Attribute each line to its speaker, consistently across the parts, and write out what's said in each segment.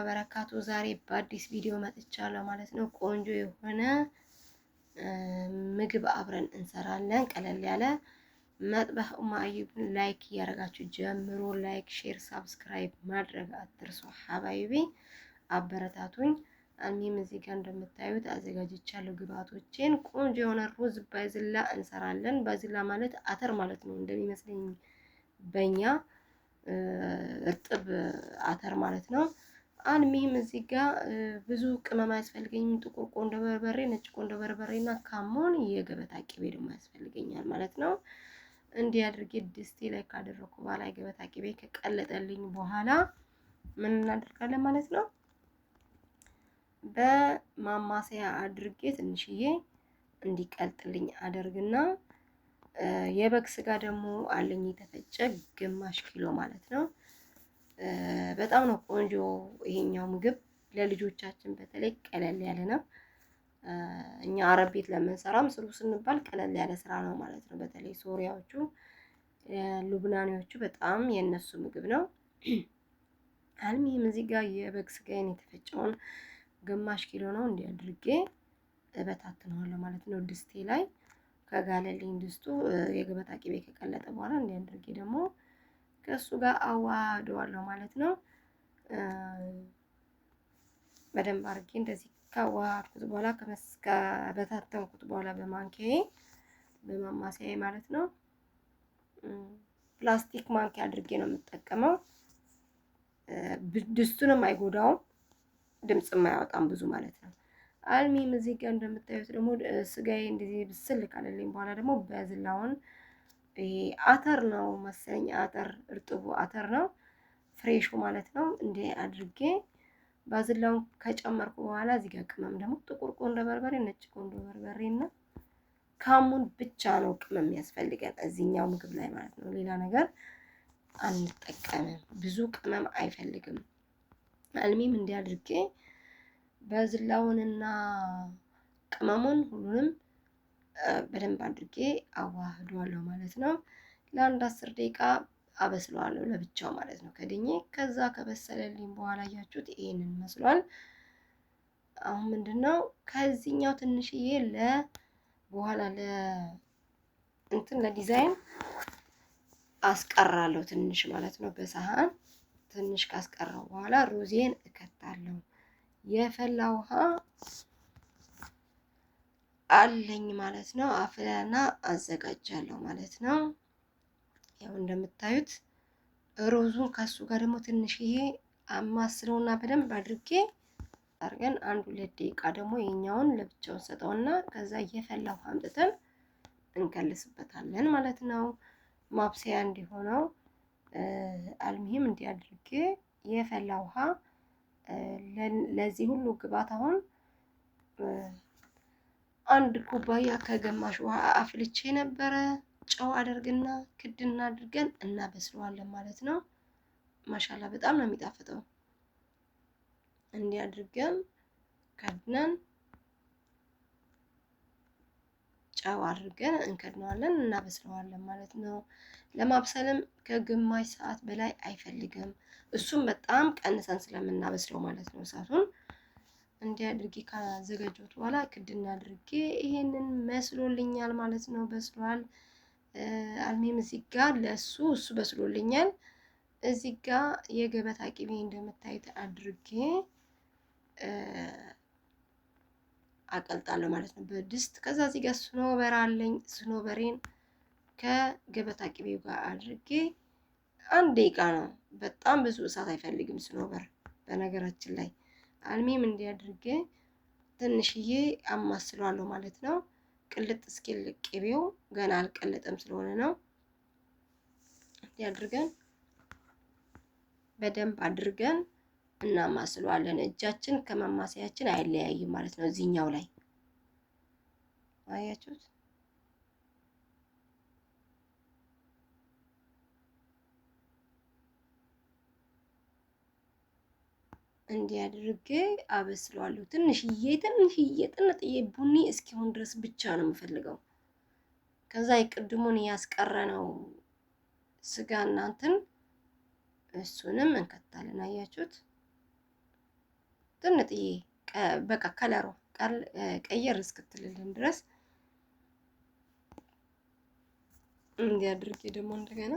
Speaker 1: በረካቱ ዛሬ በአዲስ ቪዲዮ መጥቻለሁ ማለት ነው። ቆንጆ የሆነ ምግብ አብረን እንሰራለን። ቀለል ያለ መጥበህ ኡማ አዩብን like እያደረጋችሁ ጀምሮ like፣ share፣ subscribe ማድረግ አትርሱ። حبايبي አበረታቱኝ። እኔም እዚህ ጋር እንደምታዩት አዘጋጅቻለሁ ግብአቶቼን። ቆንጆ የሆነ ሩዝ ባዝላ እንሰራለን። ባዝላ ማለት አተር ማለት ነው እንደሚመስለኝ በእኛ እርጥብ አተር ማለት ነው። المهم እዚህ ጋር ብዙ ቅመም አያስፈልገኝም። ጥቁር ቆንዶ በርበሬ፣ ነጭ ቆንዶ በርበሬ እና ካሞን የገበታ ቅቤ ደግሞ ያስፈልገኛል ማለት ነው። እንዲህ አድርጌ ድስቴ ላይ ካደረኩ በኋላ የገበታ ቅቤ ከቀለጠልኝ በኋላ ምን እናደርጋለን ማለት ነው። በማማሰያ አድርጌ ትንሽዬ እንዲቀልጥልኝ አደርግና የበግ ስጋ ደግሞ አለኝ የተፈጨ ግማሽ ኪሎ ማለት ነው። በጣም ነው ቆንጆ ይሄኛው ምግብ ለልጆቻችን በተለይ ቀለል ያለ ነው። እኛ አረብ ቤት ለምንሰራም ስሩ ስንባል ቀለል ያለ ስራ ነው ማለት ነው። በተለይ ሶሪያዎቹ፣ ሉብናኔዎቹ በጣም የእነሱ ምግብ ነው። المهم እዚህ ጋር የበግ ስጋዬን የተፈጨውን ግማሽ ኪሎ ነው እንዲህ አድርጌ እበታትነዋለሁ ማለት ነው። ድስቴ ላይ ከጋለልኝ ድስቱ የገበታ ቅቤ ከቀለጠ በኋላ እንዲህ አድርጌ ደግሞ ከእሱ ጋር አዋህደዋለሁ ማለት ነው። በደንብ አድርጌ እንደዚህ ካዋሃድኩት በኋላ ከበታተንኩት በኋላ በማንኪያዬ በማማሰያዬ ማለት ነው። ፕላስቲክ ማንኪያ አድርጌ ነው የምጠቀመው። ድስቱንም አይጎዳውም፣ ድምፅም አያወጣም ብዙ ማለት ነው። المهم እዚህ ጋር እንደምታዩት ደግሞ ስጋዬ እንደዚህ ብስል ካለልኝ በኋላ ደግሞ በዝላውን ይሄ አተር ነው መሰለኝ፣ አተር እርጥቡ አተር ነው fresh ኡ ማለት ነው። እንዲህ አድርጌ ባዝላውን ከጨመርኩ በኋላ እዚህ ጋር ቅመም ደግሞ ጥቁር ቆንዶ በርበሬ፣ ነጭ ቆንዶ በርበሬ እና ካሙን ብቻ ነው ቅመም የሚያስፈልገን እዚህኛው ምግብ ላይ ማለት ነው። ሌላ ነገር አንጠቀምም፣ ብዙ ቅመም አይፈልግም። المهم እንዲህ አድርጌ ባዝላውንና ቅመሙን ሁሉንም በደንብ አድርጌ አዋህደዋለሁ ማለት ነው። ለአንድ 10 ደቂቃ አበስለዋለሁ ለብቻው ማለት ነው ከድኜ። ከዛ ከበሰለልኝ በኋላ እያችሁት ይሄንን መስሏል። አሁን ምንድነው ከዚህኛው ትንሽዬ ለበኋላ ለእንትን ለዲዛይን አስቀራለሁ ትንሽ ማለት ነው። በሰሃን ትንሽ ካስቀራው በኋላ ሩዜን እከታለሁ። የፈላ ውሃ አለኝ ማለት ነው። አፍላና አዘጋጃለሁ ማለት ነው። ያው እንደምታዩት ሩዙን ከሱ ጋር ደግሞ ትንሽዬ አማስለውና በደንብ አድርጌ አድርገን አንድ ሁለት ደቂቃ ደግሞ የኛውን ለብቻውን ሰጠውና ከዛ እየፈላ ውሃ አምጥተን እንከልስበታለን ማለት ነው። ማብሰያ እንዲሆነው المهم እንዲህ አድርጌ የፈላ ውሃ ለዚህ ሁሉ ግብአት አሁን አንድ ኩባያ ከግማሽ ውሃ አፍልቼ ነበረ። ጨው አደርግና ክድና አድርገን እናበስለዋለን ማለት ነው። ማሻላ በጣም ነው የሚጣፍጠው። እንዲህ አድርገን ከድነን ጨው አድርገን እንከድነዋለን እናበስለዋለን ማለት ነው። ለማብሰልም ከግማሽ ሰዓት በላይ አይፈልግም። እሱም በጣም ቀንሰን ስለምናበስለው ማለት ነው እሳቱን እንዲህ አድርጌ ካዘጋጀሁት በኋላ ክድና አድርጌ ይሄንን መስሎልኛል ማለት ነው። በስሏል። المهم እዚህ ጋር ለሱ እሱ በስሎልኛል። እዚህ ጋር የገበታ ቅቤ እንደምታዩት አድርጌ አቀልጣለሁ ማለት ነው በድስት። ከዛ እዚህ ጋር ስኖበር አለኝ። ስኖበሬን ከገበታ ቅቤው ጋር አድርጌ አንድ ደቂቃ ነው። በጣም ብዙ እሳት አይፈልግም ስኖበር በነገራችን ላይ። المهم እንዲህ አድርጌ ትንሽዬ አማስለዋለሁ ማለት ነው። ቅልጥ እስኪል ቅቤው ገና አልቀለጠም ስለሆነ ነው። እንዲህ አድርገን በደንብ አድርገን እናማስለዋለን። እጃችን ከማማሰያችን አይለያይም ማለት ነው። እዚህኛው ላይ አያችሁት? እንዲህ አድርጌ አበስለዋለሁ። ትንሽዬ ትንሽዬ ጥንጥዬ ቡኒ እስኪሆን ድረስ ብቻ ነው የምፈልገው። ከዛ የቅድሙን ያስቀረነው ስጋ እናንትን እሱንም እንከታለን። አያችሁት? ጥንጥዬ በቃ ከለሯ ቀየር እስክትልልን ድረስ እንዲህ አድርጌ ደግሞ እንደገና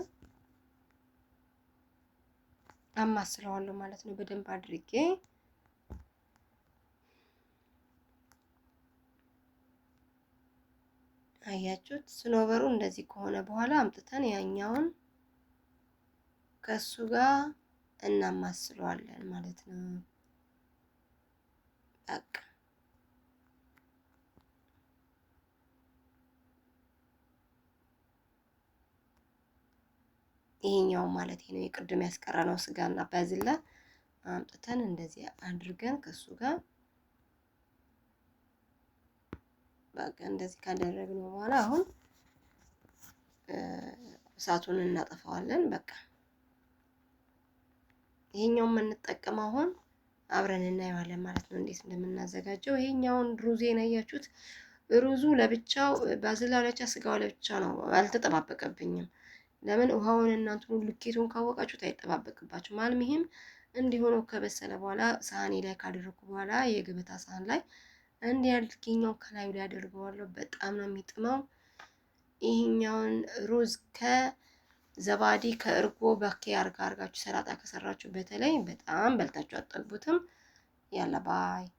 Speaker 1: አማስለዋለሁ ማለት ነው። በደንብ አድርጌ አያችሁት። ስኖበሩ እንደዚህ ከሆነ በኋላ አምጥተን ያኛውን ከሱ ጋር እናማስለዋለን ማለት ነው። በቃ ይሄኛው ማለት ነው የቅድም ያስቀረነው ስጋና ባዝላ አምጥተን እንደዚህ አድርገን ከሱ ጋር በቃ እንደዚህ ካደረግነው በኋላ አሁን እሳቱን እናጠፋዋለን። በቃ ይሄኛው የምንጠቀመው አሁን አብረን እናየዋለን ማለት ነው እንዴት እንደምናዘጋጀው። ይሄኛውን ሩዜን አያችሁት? ሩዙ ለብቻው፣ ባዝላው ለብቻ፣ ስጋው ለብቻ ነው። አልተጠባበቀብኝም። ለምን ውሃውን እናንተን ልኬቱን ካወቃችሁት አይጠባበቅባችሁም። አልሚህም እንዲህ ሆኖ ከበሰለ በኋላ ሳህኔ ላይ ካደረኩ በኋላ የገበታ ሳህን ላይ እንዲህ አድርጌኛው ከላዩ ላይ አደርገዋለሁ። በጣም ነው የሚጥመው። ይሄኛውን ሩዝ ከዘባዲ ከእርጎ በኪያር ጋር አድርጋችሁ ሰላጣ ከሰራችሁ በተለይ በጣም በልታችሁ አትጠግቡትም። يلا bye።